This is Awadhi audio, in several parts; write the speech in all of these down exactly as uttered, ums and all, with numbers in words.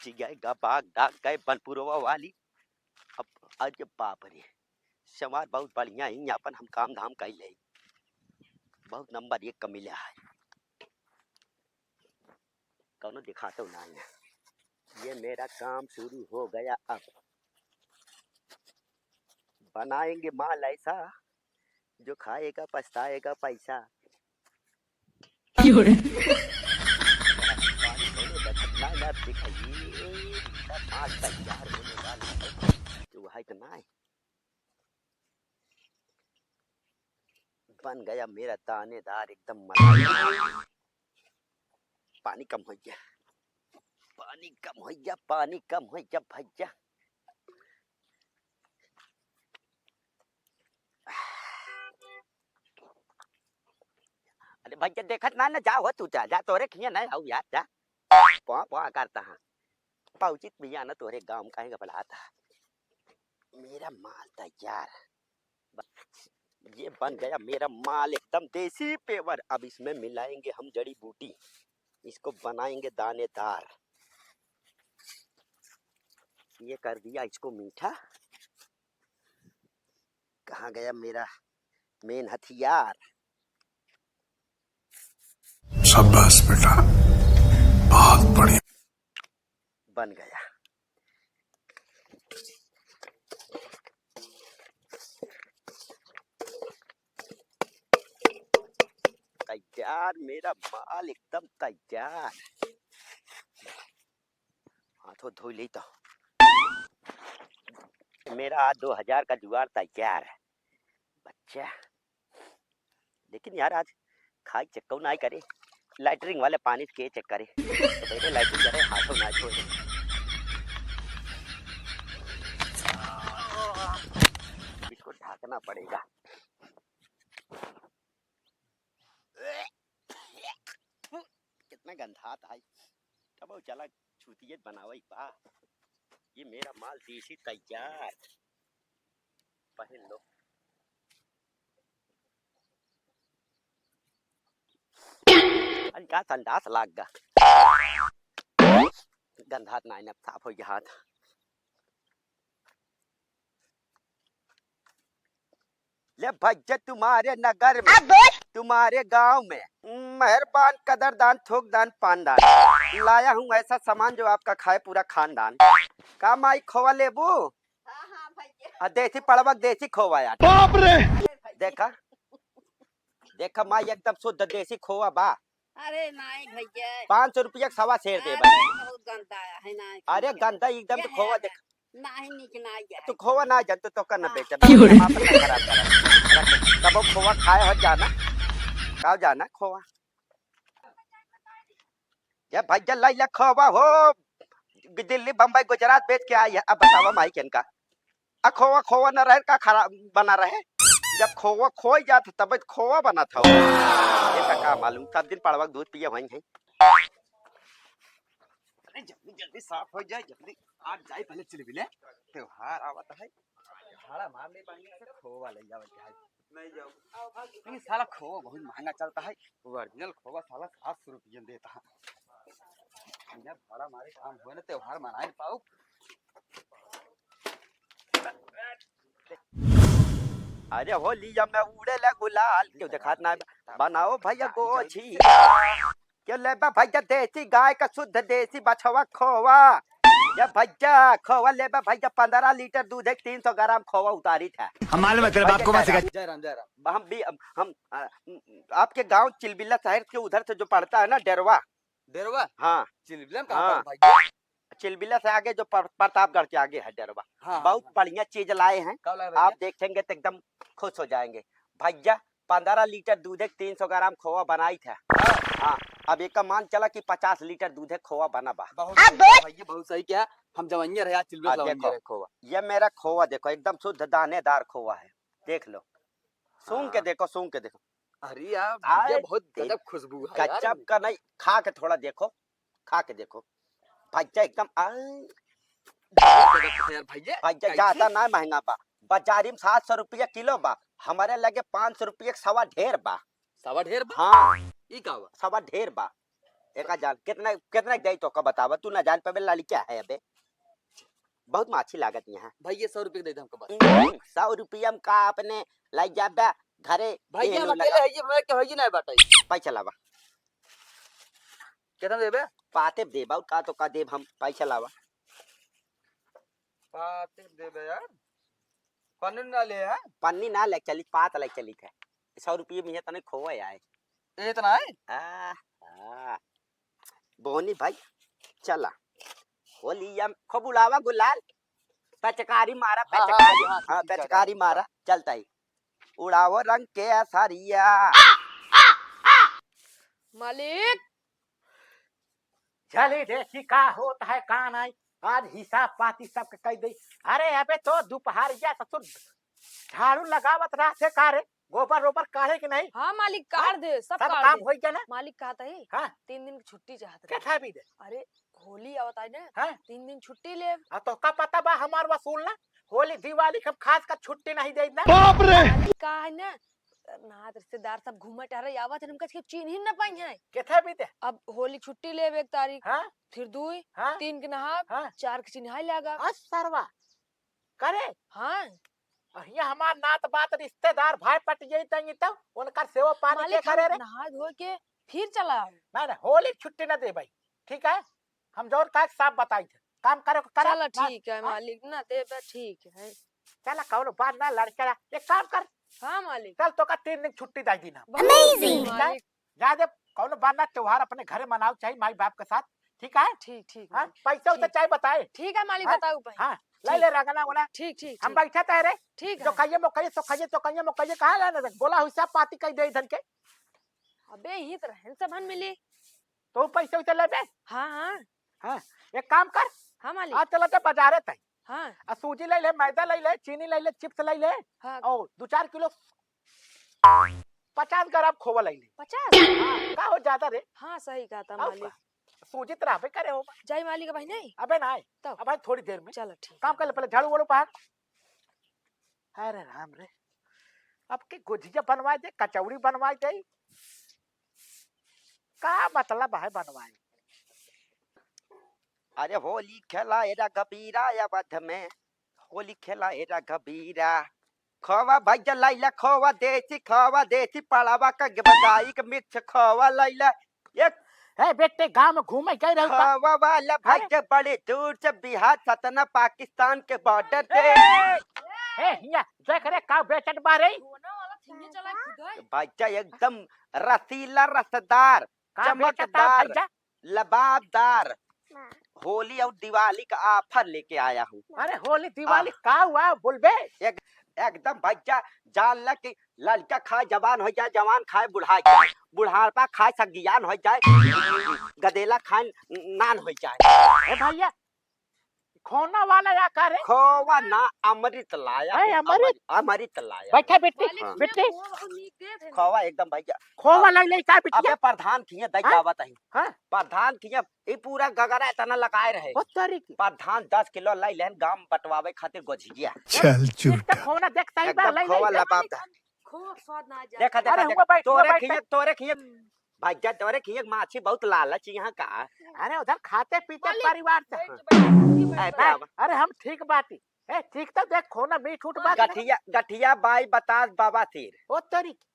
पहुँच गए गा बाग डाक गए बनपुरवा वाली। अब अरे बाप रे, सवार बहुत बढ़िया ही, अपन हम काम धाम कइ ले, बहुत नंबर एक का मिला है। कौनो दिखातो ना है। ये मेरा काम शुरू हो गया। अब बनाएंगे माल ऐसा जो खाएगा पछताएगा पैसा। क्यों रे? ना, ना, दिखाइए, ना, माल तैयार होने वाला है। तो वही तो ना है। बन गया मेरा दानेदार एकदम मलाई। पानी कम होइ गया, पानी कम होइ गया, पानी कम होइ गया भैया। अरे भैया देखत ना, ना जा हो तू, जा, जा तोरे खिया ना आऊ यार, जा। पा, पा करता है। पहुँचित भैया ना तोरे गाँव काहे का बुलाता। मेरा माल तैयार। ये बन गया मेरा माल एकदम देसी पेवर। अब इसमें मिलाएंगे हम जड़ी बूटी, इसको बनाएंगे दानेदार। ये कर दिया इसको मीठा। कहाँ गया मेरा मेन हथियार? शाबाश बेटा, बहुत बढ़िया। बन गया। तैयार, मेरा माल एकदम तैयार। हाथों धो ले तो। मेरा आज दो हजार का जुगाड़ तैयार है बच्चा। लेकिन यार, आज खाई चक्कऊ नाई करे, लैट्रिन वाले पानी के चेक करे। तो पहले लैट्रिन करे, हाथों ना धोए। इसको ढाकना पड़ेगा। कितना गंधात है। तब चला चूतियत बनावई बा। ये मेरा माल देसी तैयार। पहन लो। अरे का संडास लाग गा। गंधात ना, ना साफ हो गया हाथ। ले भैया, तुम्हारे नगर में, अबे! तुम्हारे गांव में, मेहरबान, कदरदान, थोकदान, पानदान, लाया हूँ ऐसा सामान जो आपका खाए पूरा खानदान। का माई, खोवा लेबू? हाँ, हाँ, भैया। आ, देसी पड़वा के देसी खोवा यार। बाप रे! अरे भैया। देखा, देखा माई, एकदम शुद्ध देसी खोवा बा। अरे नाई भैया। पाँच सौ रुपया के सवा सेर दे अरे भाई। बहुत गंदा है ना। अरे गंदा एकदम तो ये खोवा है देख। ना। नाहीं निक नाई है। तू खोवा ना जान, तू तो कर ना हाँ। बेचब। क्यों रे? हम आपन ना खराब करब। तब वो खोवा खाए हो जाना। का जाना खोवा? ये भैया लाई ला खोवा हो। दिल्ली, बम्बई, गुजरात बेच के आई है। अब बतावा माई केन का? आ खोवा, खोवा न रहे का खराब बना रहे? जब खोवा खोई जात तब खोवा बनत हो। ये तो का मालूम, सब दिन पड़वा के दूध पिए हुई हैं। अरे जल्दी जल्दी साफ हो जाए, जल्दी। आज जाए पहले चिलबिले, त्योहार आवत है। भाड़ा मार ले पाएंगे से खोवा ले जावे के है। नहीं जाओ। लेकिन साला खोवा बहुत महंगा चलता है, ओरिजिनल खोवा साला सात सौ रुपये में देता है। बिना भाड़ा मारे काम हुए ना, त्योहार मनाए पाऊ। अरे होलिया में उड़े ले गुलाल, क्यों देखात ना? बनाओ भैया गोछी। क्यों लेबा भैया देसी गाय का शुद्ध देसी बछवा खोवा? ये भैया खोवा लेबा भैया, पन्द्रह लीटर दूध है, तीन सौ ग्राम खोवा उतारी था। हम मालूम है तेरे बाप को मत सिखा। जय राम, जय राम। हम भी, हम, हम, आ, आपके गांव चिलबिला शहर के उधर से जो पड़ता है ना डेरवा, डेरवा? हाँ। चिलबिला में कहाँ हाँ। पड़ता है? चिलबिला से आगे जो पर-, प्रतापगढ़ के आगे है डेरवा। हाँ, हाँ, बहुत हाँ। बढ़िया चीज लाए हैं। कब लाए भैया? आप देखेंगे तो एकदम खुश हो जाएंगे। भैया, पन्द्रह लीटर दूध एक तीन सौ ग्राम खोवा बनाई था। हाँ। हाँ, अब एक मान चला कि पचास लीटर दूध एक खोवा बना बा। बहुत सही किया भैया, बहुत सही किया। हम जवानिया रहे, आज चिलबिला हाँ, जवानिया देखो, रहे खोवा। ये मेरा खोवा देखो, एकदम शुद्ध दानेदार खोवा है। देख लो, सूंघ के हाँ। देखो, सूंघ के देखो। अरे यार, भैया, अरे बहुत तेरी गजब खुशबू है यार। गजब का नहीं, खा के थोड़ा देखो, खा के देखो। भैया एकदम, आ, बहुत गजब का यार भैया, भैया कैसे? ज्यादा ना महंगा बा, बाजारी में सात सौ रुपया किलो बा, हमारे लगे पाँच सौ रुपया के सवा ढेर बा। सवा ढेर बा? हाँ। ई का बा? सवा ढेर बा। एका जान, कितना, कितना दे तो का बतावा, तू ना जान पावे लाली क्या है अबे। बहुत माछी लागत यहाँ। भैया, सौ रुपया दे दे हमको बस। सौ रुपया में का अपने लाई जाबे घरे? भैया, एहनो हम अकेले लगा। है, ये मैं क्या है, ये नहीं बाटे। पैसा लावा। कितना देबे? पाते देबा, और का तो का देब हम, पैसा लावा। पाते देबे यार। पन्नी ना ले, हैं? पन्नी ना ले चली, पात ले चली थे। सौ रुपये में ये तने खोवे आए। इतना है? आ, आ। बोनी भाई, चला। होलिया में खूब उड़ावा गुलाल। पचकारी मारा, हाँ, हाँ, पचकारी। हाँ, हाँ, हाँ, ठीक है, पचकारी ठीक है। मारा, चलता ही। उड़ावो रंग के असरिया। मालिक। चली देखी का होत है, का नाई। आज हिसाब पाती सबके कई दे। अरे अबे तो दुपहरिया ससुर झाड़ू लगावत रहते का रे? गोबर ओबर काढ़े के नहीं? हाँ मालिक, हाँ? काढ़ दे, सब सब काढ़ काम दे। होई गया ना? मालिक कहत ही, हाँ। तीन दिन की छुट्टी चाहत रहे। कैसा भी दे? अरे होली आवत आई ना, हाँ। तीन दिन छुट्टी लेब। आ, तो का पता बा हमार वसूल ना? होली दिवाली के हम खास कर छुट्टी नहीं देब ना। बाप रे! मालिक का है ना, नात रिश्तेदार सब घूमे टहरे आवत है, हमका के चीन्ही न पाई है। केथे भी दे? अब होली छुट्टी लेब एक तारीख, हाँ? फिर दुई, हाँ? तीन के नहाब, हाँ? चार के चिन्हाई लागा। आ सरवा, करे? हाँ। अहिया हमार नात बात रिश्तेदार भाई पट जाई तंगी तब उनकर सेवा पानी के मालिक, करे हम रे? नहा धो के फिर चला आवे। नहीं, नहीं, होली छुट्टी ना देबे, ठीक है? हम जौन का साफ बताई थे, काम करे को करा, चला ना, ठीक है हाँ? मालिक, ना देबे, ठीक है। चला, कौनो बात ना, लड़के ला, एक काम कर, हाँ मालिक। चल, तो का तीन दिन छुट्टी दे दी ना। बहुत Amazing! मालिक। जा दे, कौनो बात ना, त्योहार अपने घरे मनाओ, चाहे माई बाप के साथ, ठीक है? ठीक, ठीक, हाँ, मालिक। पैसा उसे ठीक। चाहे बताए। ठीक है मालिक, हाँ? बताओ भाई। हाँ, ले ठीक। ले रगना वगना। ठीक, ठीक, हम ठीक। बैठे थे रे। ठीक जो है। कहिए मो कहिए, तो कहिए, तो कहिए मो कहिए, कहाँ जाना था? बोला हुई सब पाती कही दे इधर के। अबे, यहीं तो रहन सहन मिली। तो पैसे उसे लेबे? हाँ, हाँ। हाँ, एक काम कर। हाँ, मालिक। आज चलते बाजारे तई। हाँ। आ सूजी ले ले, मैदा ले ले, चीनी ले ले, chips ले ले। हाँ। और दो चार किलो पचास ग्राम खोवा ले ले। पचास? हाँ, का हो ज्यादा रे? हाँ, सही कहा था और मालिक। का? सूजी तो रहबे करे हो। जाई मालिक, अबे नहीं? अबे नहीं। तब? अबे थोड़ी देर में। चलो, ठीक काम है। कर ले, पहले झाड़ू वाड़ू बाहर। अरे राम रे, अब के गुजिया बनवाए दे, कचौड़ी बनवाए दे, का मतलब है बनवाए? अरे होली खेला ए रघबीरा अवध में, होली खेला ए रघबीरा। खोवा भैया लैला, खोवा देसी, खोवा देसी, पड़वा का बदाई के mix खोवा लैला। एक ए बेटे, गाँव में घूमे गए रहू का? खोवा वाला भाई अरे। के बड़ी दूर से बिहार, सतना, पाकिस्तान के border से। ए, ए, हिया, देख रे, का बेचत बा रे? भैया एकदम रसीला रसदार, का बेचत बा चमकदार, भैया? लबाबदार। होली और दिवाली का offer लेके आया हूँ। अरे होली दिवाली आह। का हुआ बोलबे? एक, एकदम भैया जान ल कि लड़का खाए जवान हो जाए, जवान खाए बुढ़ा जाए, बुढ़ापा खाए सगियान हो जाए, गदेला खाए नान हो जाए। ए भैया, खोना वाला या का रे? खोवा ना, अमृत लाया है, हूँ, अमृत? अमृत, अमृत लाया बैठा हूँ। बेटी, मालिक, हाँ। बेटी। खोवा बहुत नीक देत है। खोवा एकदम भैया। खोवा अब, लग ले का बिटिया? अबे प्रधान किए दई हाँ? आवत ही। हाँ? प्रधान किए ई पूरा गगरा इतना लगाए रहे। ओ तोरी की। प्रधान दस किलो लाई लेन गांव बंटवावे खातिर गोझिया। चल एक तो चूटा। खोना देख सही बा, एकदम लाई, खोवा लाई। लबाब दा। खूब स्वाद ना जा। देखा, देखा, अरे देखा। हुआ बैठ, हुआ तोरे बैठ, खिया, बैठ। तोरे खिया। हम्म। भैया, तोरे खिया माछी बहुत लालच यहाँ का। अरे उधर खाते पीते मालिक, परिवार से। बैठ, बैठ, बैठ, ए, बैठ। बाबा। अरे हम ठीक बाटी। ए, ठीक तो देख, खोना मीठ उठ बात। गठिया, गठिया बाई बतास बाबा सिर। ओ तोरी की।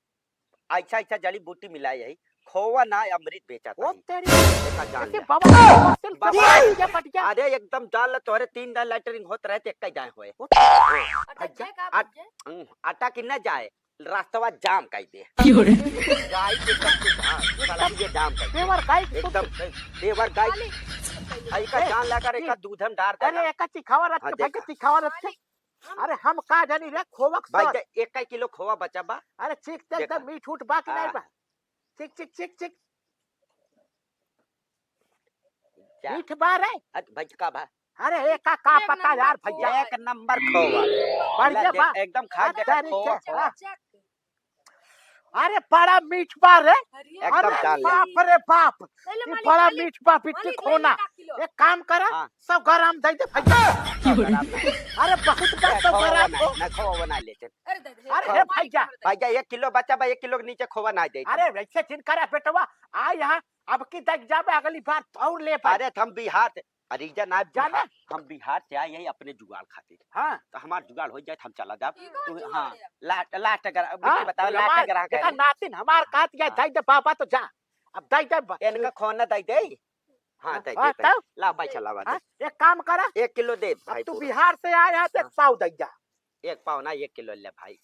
ऐसा, ऐसा जड़ी बूटी मिलाई है, खोवा ना अमृत बेचा ओ था। तेरी। देखा जान ऐसे जा। बाबा, बाबा, बाबा। पट गया, पट गया। अरे एकदम जान ल तोहरे तीन दान लेटरिन होत रहे, ते एक ही दाएं होए। ओ तेरी। हाँ। अटक भैया, जाए का, अट-, भैया? हम्म, अटक ही ना जाए, रास्तवा जाम कर दे। क्यों रे? गाय के सब कुछ, हाँ, साला ये जाम कर दे। पेवर गाय के एकदम, पेवर गाय। खाली। आई का ए, जान लगा रे, ए, का दूध हम डार अरे, देना। एका चिखावा रख हाँ, के, भाई के देखा। चिखावा रख के। अरे हम का जानी रे, खोवा के भाई, स्वाद। दे, एक किलो खोवा बचा बा। अरे चीख, देख, देखा। एकदम मीठ उठ बा कि नहीं हाँ। बा? चीख, चीख, चीख, चीख। जा। मीठ बा रे। हट, भाई, का बा? अरे, ए का, का एक पता नंबर यार, भैया। खोवा। एक नंबर खोवा। बढ़िया ला, बा। देख, एकदम खा, हाँ, देखा, तेरी खोवा, के, खोवा। हाँ। अरे बड़ा मीठ बा रे। अरे एकदम अरे जान ले। बाप रे बाप। ले ले ये मालिक, बड़ा मालिक। मीठ बा, बिट्टी मालिक, ले ले खोना। एक आध किलो। एक काम करा, हाँ। सौ ग्राम दे दे भैया। सौ ग्राम ना। अरे बहुत बा, ए, सौ खोवा ग्राम ना, हो। ना खोवा ना लेते। अरे दे दे। अरे खोवा। हे भैया। भैया एक किलो बचा बा, एक किलो के नीचे खोवा ना दे। अरे वैसे जिन करा बेटवा, आ यहाँ अब की देख जाबे अगली बार तो और ले पाई। अरे, त हम बिहार से, अरे, जा ना, जाना? बिहार, हम बिहार से आए यही अपने जुगाड़ खातिर। हाँ। त हमार जुगाड़ हो जाए, त हम चला जाब। ई कौन तू, जुगाड़ हाँ, है? लाट, लाट अगर, अब हाँ, बताओ, लाट हमार, अगर आ देखा, गए। नातिन, हमार हाँ, कहत या हाँ। दे दे बाबा, तो जा। अब दे दे बा-, इनका खोना दे दे। हाँ, हाँ, दे दे, हाँ, दे। तब? ला, भाई, चला, हाँ, दे। एक काम करा। एक किलो दे, अब भाई, तू पूरा। बिहार से आए है, तो एक हाँ। पाव दे जा। एक पाव ना, एक किलो ले, भाई।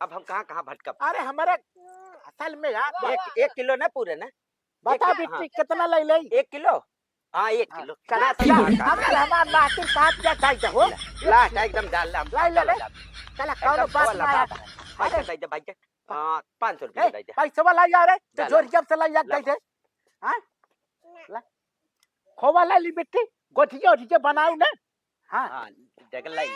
अब हम कहाँ, कहाँ भटकब? अरे, हमारे असल में यार, एक, एक किलो ना पूरे ना? बता एक, बिट्टी, हाँ। कितना ले ले? एक किलो? हाँ, एक हाँ, किलो। चला, ना, चला, चला। अगर हमार नातिन साथ या जाई जा हो। लास्ट एकदम डाल ले, हम लाई ले, चला ले। जाब। चला, एकदम कौनो बात वाला ना बात है। है। पैसा अरे। दे दे भाई के। हाँ, पाँच सौ रुपया ए, दे दे। पैसवा ला यार, तो ला, ला। जोर जब से ला यार ला। दे दे। हाँ? ला। खोवा ला ली बिट्टी, गोठिया ओठिया बनाऊ ना। हाँ। हाँ, देख लाई।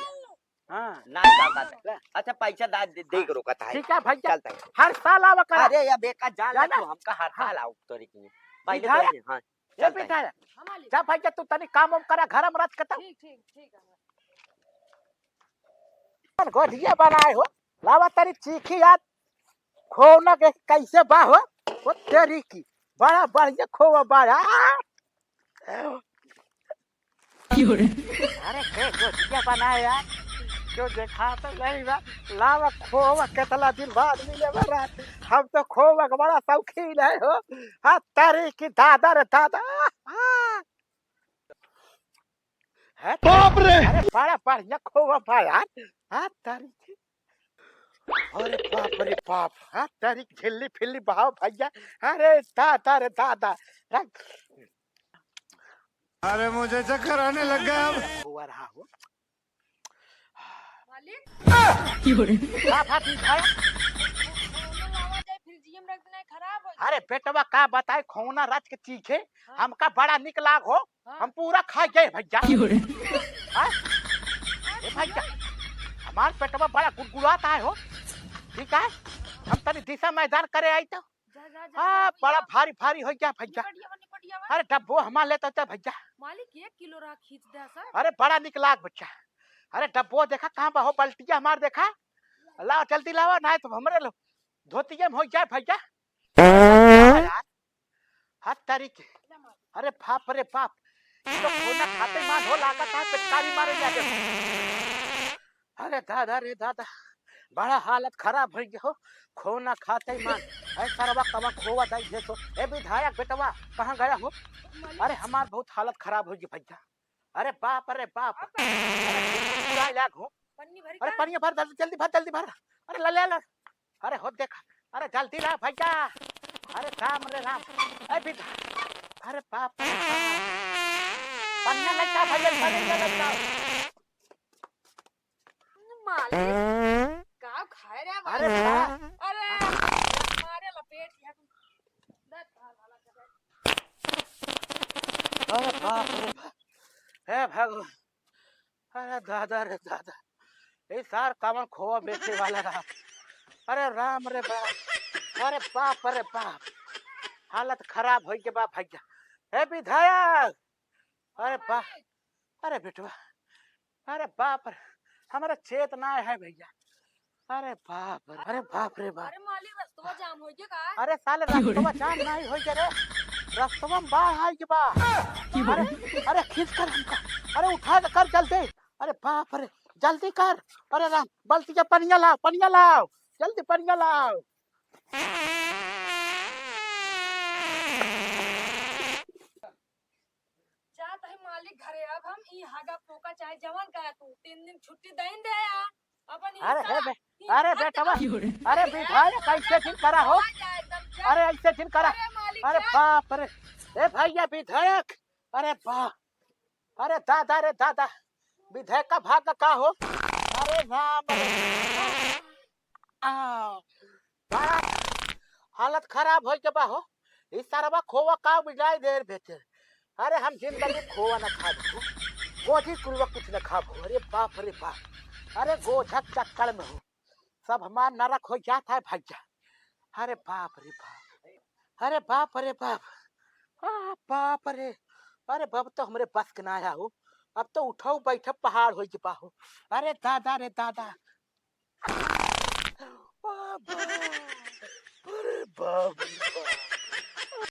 हाँ। ना, का बात है। ला। अच्छा, पैसा दा-, दे, दे हाँ। के रोकत है। ठीक है भैया। चलता है। हर साल आवा करा। अरे, अब एक जान जा ले ना। तू, हमका हर हाँ। साल आओ तोरी की। पहले बिठाया? तो ये, हाँ, ये चलता है। बिठाया? हाँ, मालिक। जा भैया, तू तनी काम वाम करा, घर में रच के तब। ठीक, ठीक, ठीक है। गोठिया बनाए हो, लावा तनी चीखी यार, खोना के कैसे बा हो, वो तेरी की, बड़ा बढ़िया खोवा बा यार। अरे, के गोठिया बनाए यार, क्यों देखा तो नहीं बा, लावा खोवा, कितना दिन बाद मिले बा रात, हम तो खोवा के बड़ा शौकीन है हो, हाँ, तेरी की दादा रे दादा, हाँ। है बाप रे! अरे बड़ा बढ़िया खोवा बा यार। हाँ, तारी की। अरे बाप रे बाप। हाँ, तारी की झिल्ली फिल्ली बहाव भैया। अरे दादा रे दादा। हाँ। अरे मुझे चक्कर आने लग गया अब। खोवा रहा हो। मालिक? का बात है भाई? खोवा लावा जाए, फ्रिजिया में रख देना, खराब हो अरे जाए। बेटवा का बताए, खोना रच के चीखे, हाँ। हमका बड़ा निक लाग हो। हाँ। हम पूरा खा गए भैया। क्यों रे? हाँ? ए भैया, हमार पेटवा बड़ा गुड़गुड़ात है हो। ठीक है, हम तनी दिशा मैदान करे आई तो। जा, जा, जा, हाँ, जा, बड़ा भैया। भारी भारी हो गया भैया। निपट जावा, निपट जावा। अरे डब्बो हमार लेता था भैया। मालिक, एक किलो रहा खींच दे सर। अरे बड़ा निक लाग बच्चा। अरे डब्बो देखा कहाँ बा हो, बल्टिया हमार देखा। लाओ जल्दी लाओ, नहीं तो हमरे लो-, धोतिये में हो जाए भैया। यार, हर तरीके। अरे बाप रे बाप, ये तो खोना खाते मान हो लागत है, पिचकारी मारे जाते। अरे दादा रे दादा, बड़ा हालत खराब हो गया हो, खोना खाते मान। अरे सरवा कवा खोवा दई दे तो। ए विधायक बेटवा, कहाँ गया हो? अरे हमार बहुत हालत खराब हो गई भैया। अरे बाप रे बाप। अरे पूरा लाग हो। पन्नी भर अरे का? पनिया भर, जल्दी, जल्दी भर, जल्दी भर। अरे ला, ला, ला। अरे हो देख, अरे जल्दी ला भैया। अरे राम रे राम। ए बिधा-, अरे बाप रे बाप। पनिया लइका भैया, पनिया लइका। मालिक, का खाए रे अरे मालिक? बा-, अरे, मारे लपेट लिया। अरे बाप रे बाप। हे भगवान। अरे दादा रे दादा, ई सार कवन खोवा बेचे वाला रहा। अरे राम रे बाप, अरे बाप रे बाप, हालत खराब होई के बा भैया। हे विधायक, अरे बाप, अरे बेटवा, अरे बाप रे, हमरा चेत ना है भैया। अरे बाप रे, अरे बाप रे बाप। अरे मालिक, रस्तवा जाम होइ गया का? अरे साले, रस्तवा जाम नहीं होइ गया रे, रस्तवा में बाढ़ आई के बा। अरे, अरे खींच कर हमका, अरे उठा के कर जल्दी। अरे बाप रे, जल्दी कर। अरे राम, बाल्टी के पनिया लाओ, पनिया लाओ, जल्दी पनिया लाओ। जात है मालिक घरे, अब हम ई हागा पोका चाहे जवन कहा तू, तीन दिन छुट्टी दइन दे यार। अपन ई अरे हे सारा, बे-, ई अरे हद बेटवा, एकदम अरे जा, विधायक, ऐसे जिन करा हो। जा एकदम जा। अरे ऐसे जिन करा। अरे मालिक अरे जा। बाप रे, ए भैया विधायक, अरे बाप, अरे दादा रे दादा, विधायक का भाग का हो? अरे राम रे। आ, बड़ा हालत खराब होइ के बा हो। ई सरवा खोवा का बिगाड़ देर बेचे। अरे हम जिंदगी में खोवा न खाब हो। गोजी कुलवा कुछ न खाब हो। अरे बाप रे बाप। अरे गोझक चक्कर में हो। सब हमार नरक होइ जात है भैया। अरे बाप रे बाप। अरे बाप रे बाप। आ, बाप रे। अरे बाप तो हमरे बस के ना आया हो। अब तो उठो बैठो पहाड़ होइ के बा हो। अरे दादा रे दादा। बाबा।